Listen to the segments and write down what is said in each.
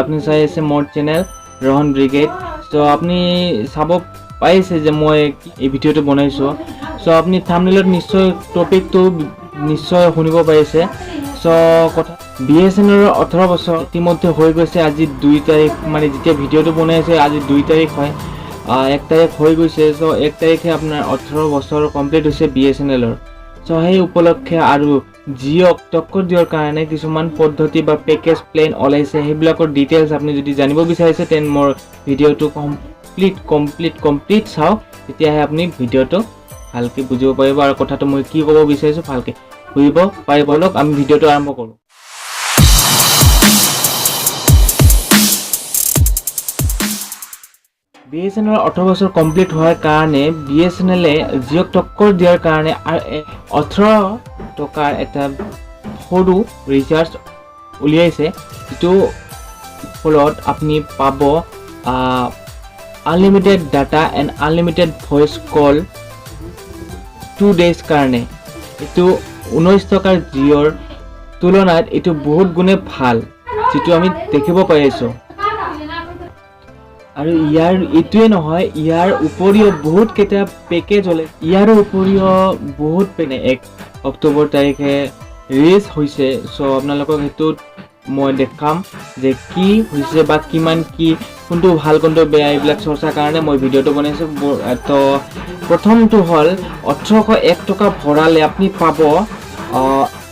আপুনি চাই আছে মোৰ চেনেল ৰোহন ব্ৰিগেড। চ' আপুনি চাব পাইছে যে মই এই ভিডিঅ'টো বনাইছোঁ। চ' আপুনি থাম্বনেইলত নিশ্চয় টপিকটো নিশ্চয় শুনিব পাৰিছে। চ' কথা বিএছএনএলৰ 18 বছৰ ইতিমধ্যে হৈ গৈছে। আজি 2 তাৰিখ, মানে যেতিয়া ভিডিঅ'টো বনাইছে আজি 2 তাৰিখ হয়, 1 তাৰিখ হৈ গৈছে। চ' 1 তাৰিখে আপোনাৰ 18 বছৰ কমপ্লিট হৈছে বিএছএনএলৰ। চ' সেই উপলক্ষে আৰু জিঅ'ক টক্কৰ দিয়াৰ কাৰণে কিছুমান পদ্ধতি বা পেকেজ প্লেন ওলাইছে। সেইবিলাকৰ ডিটেইলছ আপুনি যদি জানিব বিচাৰিছে, তেন মোৰ ভিডিঅ'টো কমপ্লিট কমপ্লিট কমপ্লিট চাওক। তেতিয়াহে আপুনি ভিডিঅ'টো ভালকৈ বুজিব পাৰিব আৰু কথাটো মই কি ক'ব বিচাৰিছোঁ ভালকৈ বুজিব পাৰিব। লওক, আমি ভিডিঅ'টো আৰম্ভ কৰোঁ। বিএছএনএলৰ 18 বছৰ কমপ্লিট হোৱাৰ কাৰণে বিএছএনএলে জিঅ'ক টক্কৰ দিয়াৰ কাৰণে আৰু 18 টকাৰ এটা সৰু ৰিচাৰ্জ উলিয়াইছে, যিটো ফলত আপুনি পাব unlimited data and unlimited voice call 2 days কাৰণে। এইটো 19 টকাৰ জিঅ'ৰ তুলনাত এইটো বহুত গুণে ভাল, যিটো আমি দেখিব পাৰিছোঁ। আৰু ইয়াৰ এইটোৱে নহয়, ইয়াৰ উপৰিও বহুত কেইটা পেকেজ ওলাই। ইয়াৰ উপৰিও বহুত 1 অক্টোবৰ তাৰিখে ৰিলিজ হৈছে। চ' আপোনালোকক সেইটোত মই দেখাম যে কি হৈছে বা কিমান কি, কোনটো ভাল, কোনটো বেয়া, এইবিলাক চৰ্চাৰ কাৰণে মই ভিডিঅ'টো বনাইছোঁ। তো প্ৰথমটো হ'ল 1801 টকা ভৰালে আপুনি পাব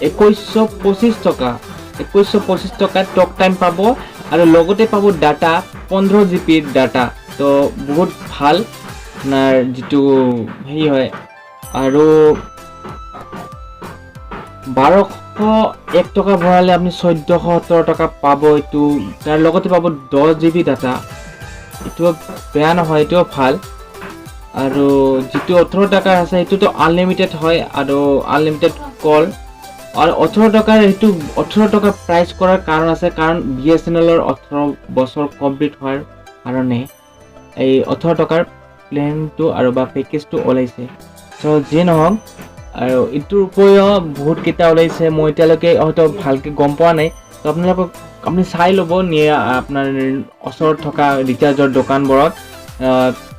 2125 টকা। 2125 টকাত টক টাইম পাব আৰু লগতে পাব ডাটা, 15 জিবিৰ ডাটা। তো বহুত ভাল আপোনাৰ যিটো হেৰি হয়। আৰু 1201 টকা ভৰালে আপুনি 1417 টকা পাব। এইটো তাৰ লগতে পাব 10 জিবি ডাটা। এইটো বেয়া নহয়, এইটোও ভাল। আৰু যিটো 18 টকাৰ আছে, সেইটোতো আনলিমিটেড হয় আৰু আনলিমিটেড কল। আৰু 18 টকাৰ সেইটো 18 টকা প্ৰাইচ কৰাৰ কাৰণ আছে, কাৰণ বিএছএনএলৰ 18 বছৰ কমপ্লিট হোৱাৰ কাৰণে এই 18 টকাৰ প্লেনটো আৰু বা পেকেজটো ওলাইছে। চ' যিয়ে নহওক, আৰু এইটোৰ উপৰিও বহুতকেইটা ওলাইছে, মই এতিয়ালৈকে হয়তো ভালকৈ গম পোৱা নাই। তো আপোনালোকক আপুনি চাই ল'ব নিয়ে আপোনাৰ ওচৰত থকা ৰিচাৰ্জৰ দোকানবোৰত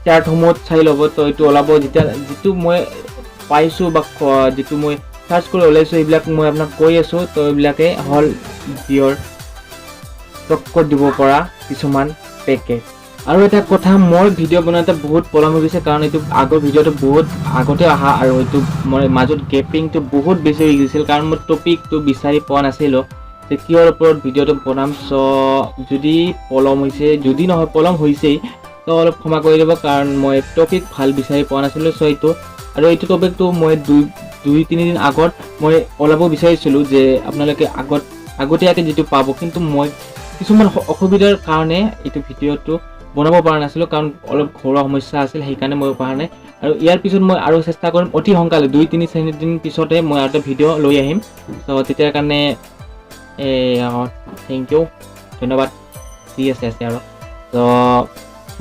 চাৰ্টসমূহত চাই ল'ব। তো এইটো ওলাব যেতিয়া, যিটো মই পাইছোঁ বা যিটো মই চাৰ্চ কৰি ওলাইছোঁ, সেইবিলাক মই আপোনাক কৈ আছোঁ। তো এইবিলাকে হ'ল জিঅ'ৰ টক্কৰ দিব পৰা কিছুমান পেকেজ। আৰু এটা কথা, মই ভিডিঅ' বনাওঁতে বহুত পলম হৈ গৈছে, কাৰণ এইটো আগৰ ভিডিঅ'টো বহুত আগতে অহা আৰু এইটো মই মাজত গেপিংটো বহুত বেছি হৈ গৈছিল, কাৰণ মই টপিকটো বিচাৰি পোৱা নাছিলোঁ যে কিহৰ ওপৰত ভিডিঅ'টো বনাম। চ' যদি পলম হৈছে, যদি নহয় পলম হৈছেই, তো অলপ ক্ষমা কৰি দিব, কাৰণ মই টপিক ভাল বিচাৰি পোৱা নাছিলোঁ। চ' এইটো আৰু এইটো টপিকটো মই দুই দুই তিনিদিন আগত মই ওলাব বিচাৰিছিলোঁ যে আপোনালোকে আগতীয়াকৈ যিটো পাব, কিন্তু মই কিছুমান অসুবিধাৰ কাৰণে এইটো ভিডিঅ'টো বনাব পৰা নাছিলোঁ, কাৰণ অলপ ঘৰুৱা সমস্যা আছিল, সেইকাৰণে মই পৰা নাই। আৰু ইয়াৰ পিছত মই আৰু চেষ্টা কৰিম, অতি সোনকালে 2, 3, 4 দিন পিছতে মই আৰু এটা ভিডিঅ' লৈ আহিম। চ' তেতিয়াৰ কাৰণে thank U, ধন্যবাদ। ঠিক আছে আছে আৰু ত'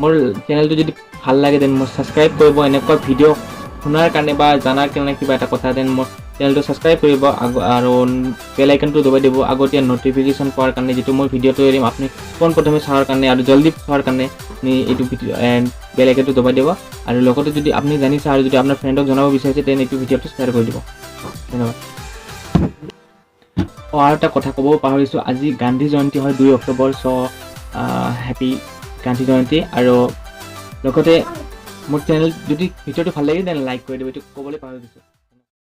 মোৰ চেনেলটো যদি ভাল লাগে, then মোৰ ছাবস্ক্ৰাইব কৰিব। এনেকুৱা ভিডিঅ' শুনাৰ কাৰণে বা জনাৰ কাৰণে কিবা এটা কথা, then মোৰ চেনেলটো ছাবস্ক্ৰাইব কৰিব আৰু বেল আইকনটো দবাই দিব আগতীয়া ন'টিফিকেশ্যন পোৱাৰ কাৰণে। যিটো মই ভিডিঅ'টো এৰিম, আপুনি পোনপ্ৰথমে চোৱাৰ কাৰণে আৰু জল্দি চোৱাৰ কাৰণে আপুনি এইটো ভিডিঅ' বেল আইকনটো দবাই দিব। আৰু লগতে যদি আপুনি জানিছে আৰু যদি আপোনাৰ ফ্ৰেণ্ডক জনাব বিচাৰিছে, তেন এইটো ভিডিঅ'টো শ্বেয়াৰ কৰি দিব। ধন্যবাদ। অঁ, আৰু এটা কথা ক'ব পাহৰিছোঁ, আজি গান্ধী জয়ন্তী হয়, 2 অক্টোবৰ। চ' হেপী গান্ধী জয়ন্তী। আৰু লগতে মোৰ চেনেল যদি ভিডিঅ'টো ভাল লাগে, then like কৰি দিব। এইটো ক'বলৈ পাহৰি গৈছোঁ।